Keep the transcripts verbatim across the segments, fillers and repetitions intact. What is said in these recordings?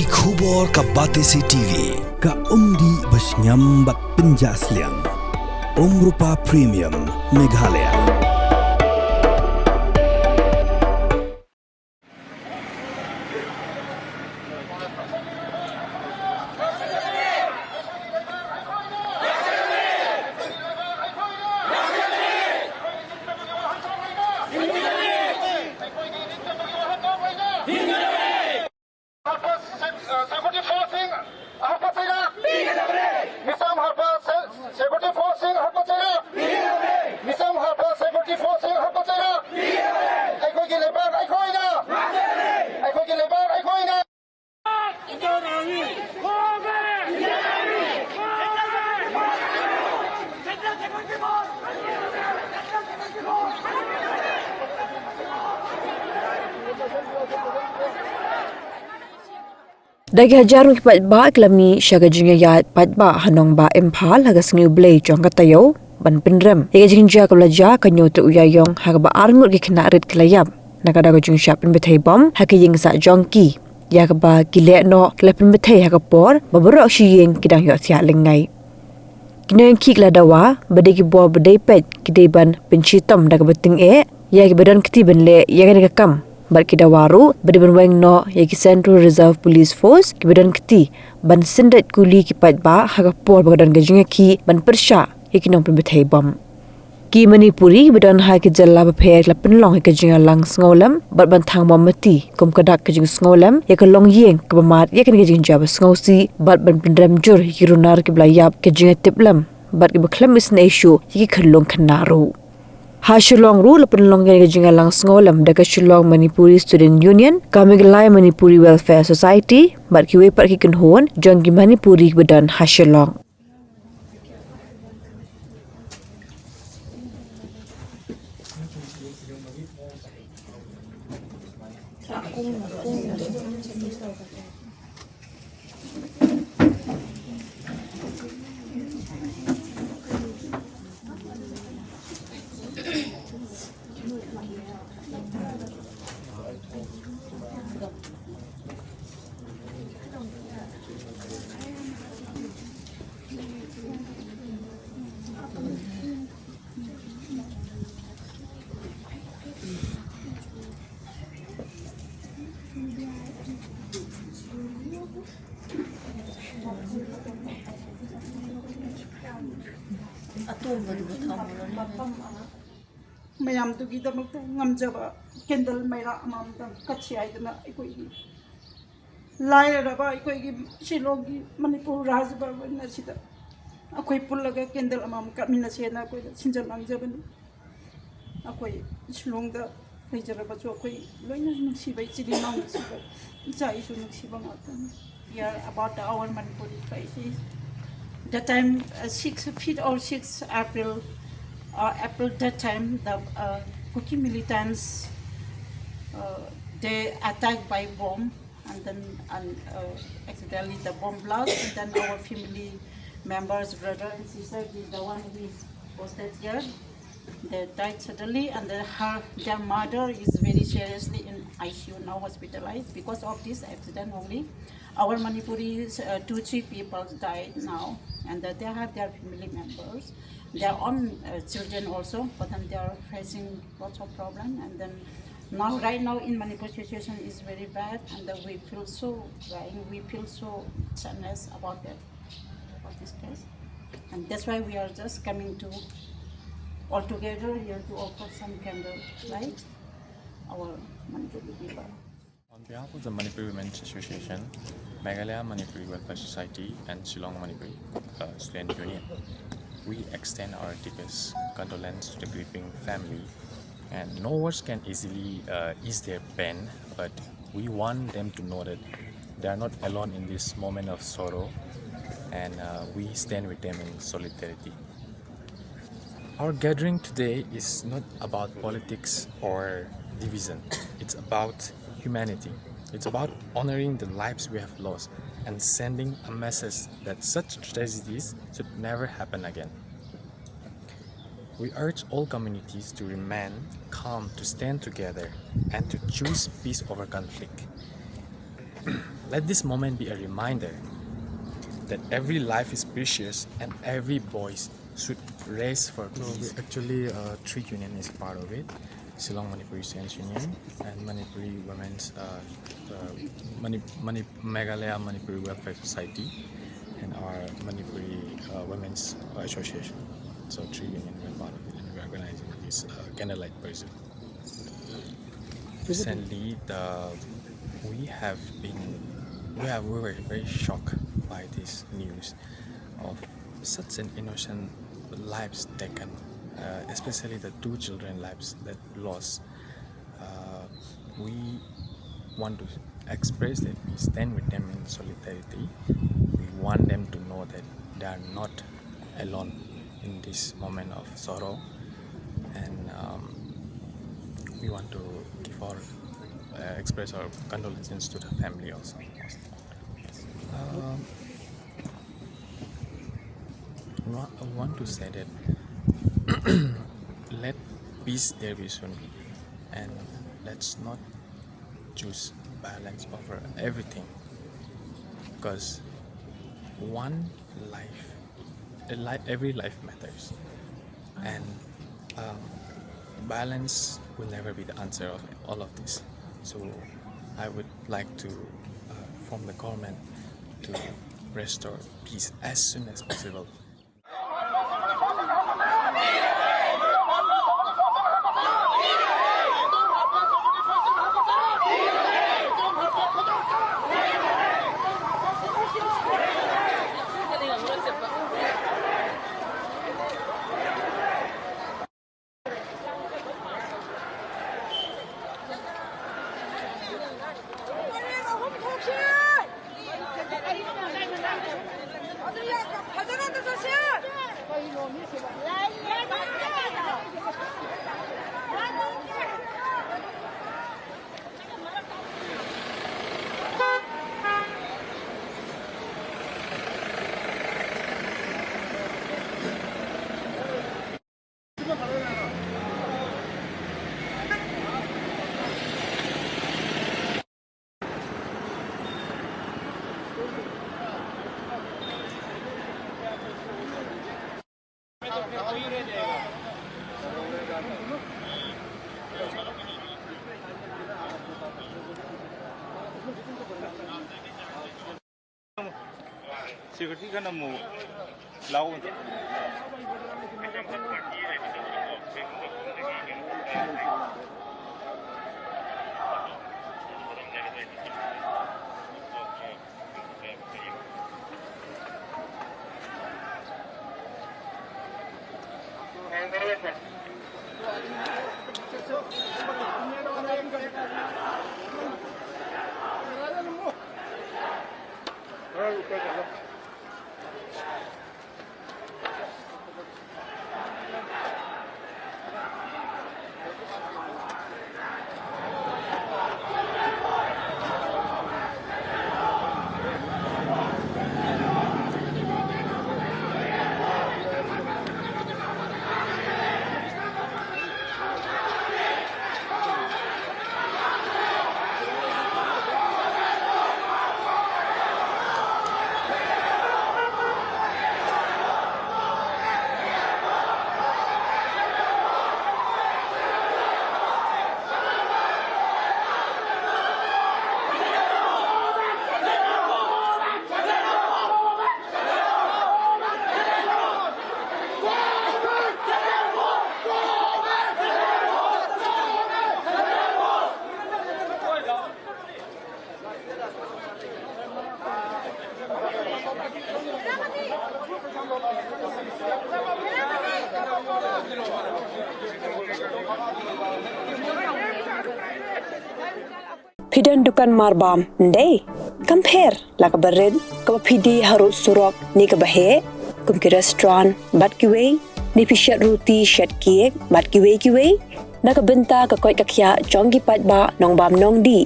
Ki khubor ka Batesi T V, ka umdih ba shngiam bad pynjah sliang. Umrupa Premium, Meghalaya. Harpa se-, eh, seventy-four Singh, harpa china. Misam harpa se-, seventy-four Singh, harpa china. Misam harpa seventy-four Singh, harpa china. ꯑꯩꯈꯣꯏꯒꯤ ꯂꯩꯕꯥꯛ ꯑꯩꯈꯣꯏꯅ꯫ ꯑꯩꯈꯣꯏꯒꯤ ꯂꯩꯕꯥꯛ ꯑꯩꯈꯣꯏꯅ꯫ Da ki hajar ngut ki paidbah ki la mih sha ka jingïaid paidbah ha nongbah Imphal ha ka sngi U Blei jong ka taïew ban pynrem ïa ka jingjia kaba la jia ka hynñiew tarik u Ïaïong ha kaba arngut ki khynnah rit ki la ïap na ka daw ka jingshah pynbthei bom ha ka ïing sah jong ki, ïa kaba ki lehnoh ki la pynbthei ha ka por ba baroh shi ïing ki dang ïoh thiah lyngngai. Ki nongïakhih ki la dawa ba dei ki bor ba dei peit ki dei ban pynshitom da kaba tyngeh ïa kiba don kti ban leh ïa kane ka kam, bad ki dawa ruh ba dei ban weng noh ïa ki Central Reserve Police Force kiba don kti ban syndet kuli ki paidbah ha ka por ba ka don ka jingïakhih ban pyrshah ïa ki nongpynbthei bom. Ki Manipuri kiba don ha ki jylla bapher ki la pynlong ïa ka jingïalang sngewlem bad ban thang mombati kum ka dak ka jingsngewlem ïa ka longïing kaba mad ïa kane ka jingjia ba sngewsih bad ban pynrem jur ïa ki runar kiba la ïap ka jingïatiplem bad kiba khlem isynei shuh ïa ki khyllung khynnah ruh. Ha Shillong ruh la pynlong ïa ka jingïalang sngewlem da ka Shillong Manipuri Student Union, ka Meghalaya Manipuri Welfare Society bad kiwei pat ki kynhun jong ki Manipuri kiba don ha Shillong. ꯃꯌꯥꯝꯗꯨꯒꯤꯗꯃꯛꯇ ꯉꯝꯖꯕ candle ꯃꯩꯔꯥ ꯑꯃꯃꯝꯇꯪ ꯀꯠꯁꯤ ꯍꯥꯏꯗꯅ ꯑꯩꯈꯣꯏꯒꯤ ꯂꯥꯏꯔꯔꯕ ꯑꯩꯈꯣꯏꯒꯤ ꯁꯤꯂꯣꯡꯒꯤ ꯃꯅꯤꯄꯨꯔ ꯔꯥꯖ ꯚꯕꯟ ꯑꯁꯤꯗ ꯑꯩꯈꯣꯏ ꯄꯨꯜꯂꯒ candle ꯑꯃꯃꯝ ꯀꯠꯃꯤꯟꯅꯁꯦꯅ ꯑꯩꯈꯣꯏꯗ ꯁꯤꯟꯖ ꯂꯥꯡꯖꯕꯅꯤ꯫ ꯑꯩꯈꯣꯏ ꯁꯤꯂꯣꯡꯗ ꯂꯩꯖꯔꯕꯁꯨ ꯑꯩꯈꯣꯏ ꯂꯣꯏꯅ ꯅꯨꯡꯁꯤꯕ ꯏꯆꯤꯜ ꯏꯅꯥꯎ ꯅꯨꯡꯁꯤꯕ ꯏꯆꯥ ꯏꯁꯨ ꯅꯨꯡꯁꯤꯕ ꯉꯥꯛꯇꯅꯤ꯫ Here about our Manipuri crisis. That time, uh, six, fifth or sixth April, uh, April that time, the, uh, Kuki militants, uh, they attacked by bomb and then, and, uh, accidentally the bomb blast, and then our family members, brother and sister, the one who is posted here, they died suddenly, and the, her, their mother is very seriously in I C U now, hospitalized. Because of this accident only, our Manipuris, uh, two, three people died now, and that they have their family members, their own, uh, children also, but then they are facing lots of problem, and then now, right now in Manipur, situation is very bad, and then we feel so crying, we feel so sadness about that, about this case. And that's why we are just coming to all together here to offer some candle light our Manipuri people. On behalf of the Manipuri Women's Association, Meghalaya Manipuri Welfare Society, and Shillong Manipuri, uh, Student Union, we extend our deepest condolence to the grieving family, and no words can easily, uh, ease their pain, but we want them to know that they are not alone in this moment of sorrow, and, uh, we stand with them in solidarity. Our gathering today is not about politics or division. It's about humanity. It's about honoring the lives we have lost and sending a message that such tragedies should never happen again. We urge all communities to remain calm, to stand together, and to choose peace over conflict. Let this moment be a reminder that every life is precious and every voice should raise for peace. No, we actually, uh, Three Union is part of it. Shillong Manipuri Students Union and Manipuri Women's, uh, uh, Mani- Mani- Meghalaya Manipuri Welfare Society and our Manipuri, uh, Women's Association. So Three Union were part of it and we're organizing this, uh, candlelight parade. Recently, the we have been we have we were very shocked by this news of such an innocent lives taken, uh, especially the two children lives that lost. Uh, we want to express that we stand with them in solidarity. We want them to know that they are not alone in this moment of sorrow, and um, we want to give our uh, express our condolences to the family also. Um, wa- I want to say that let peace there be soon, and let's not choose violence over everything, because one life, a li- every life matters, and um, violence will never be the answer of all of this. So I would like to, uh, from the government, to restore peace as soon as possible. Security ka na mu lau. Phi don dukan marbam ndei? Kam pher la kaba rit, kaba phi die harud surok ne kaba heh, kum ki restaurant bad kiwei, ne phi shet ruti, shet cake bad kiwei kiwei? Na ka bynta ka koit ka khiah jong ki paidbah nongbam nongdih,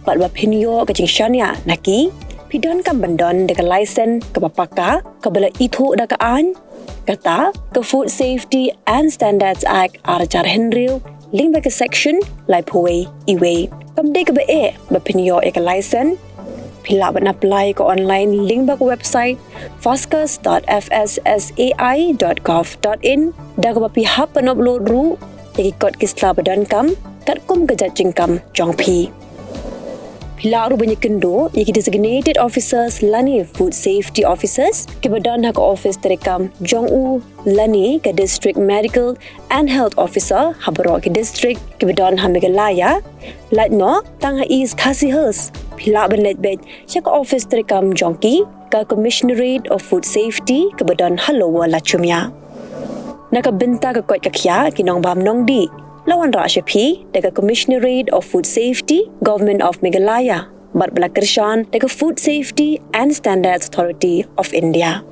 bad ba phin ïoh ka jingshaniah na ki, phi donkam ban don da ka license kaba paka, kaba la ithuh da ka aiñ, kata ka Food Safety and Standards Act ar hajar hynriew, lyngba ka section laiphew wei, iwei. Kam dei kaba eh ba phin ïoh ïa ka license Phi lah ban apply ka online lyngba ka website foscas dot f s s a i dot gov dot in, da kaba phi hap ban upload ruh ïa ki kot ki sla ba donkam katkum ka jait jingkam jong phi. Phi lah ruh ban ïakynduh ïa ki designated officers lane food safety officers kiba don ha ka office treikam jong u lane ka district medical and health officer ha baroh ki district kiba don ha Meghalaya. Lait noh tang ha East Khasi Hills, phi lah ban leit beit sha ka office treikam jong ki, ka Commissionerate of Food Safety kaba don ha Lower Lachumia. Na ka bynta ka koit ka khiah ki nongbam nongdih, la wanrah sha phi da ka Commissionerate of Food Safety, Government of Meghalaya, bad ba la kyrshan da ka Food Safety and Standards Authority of India.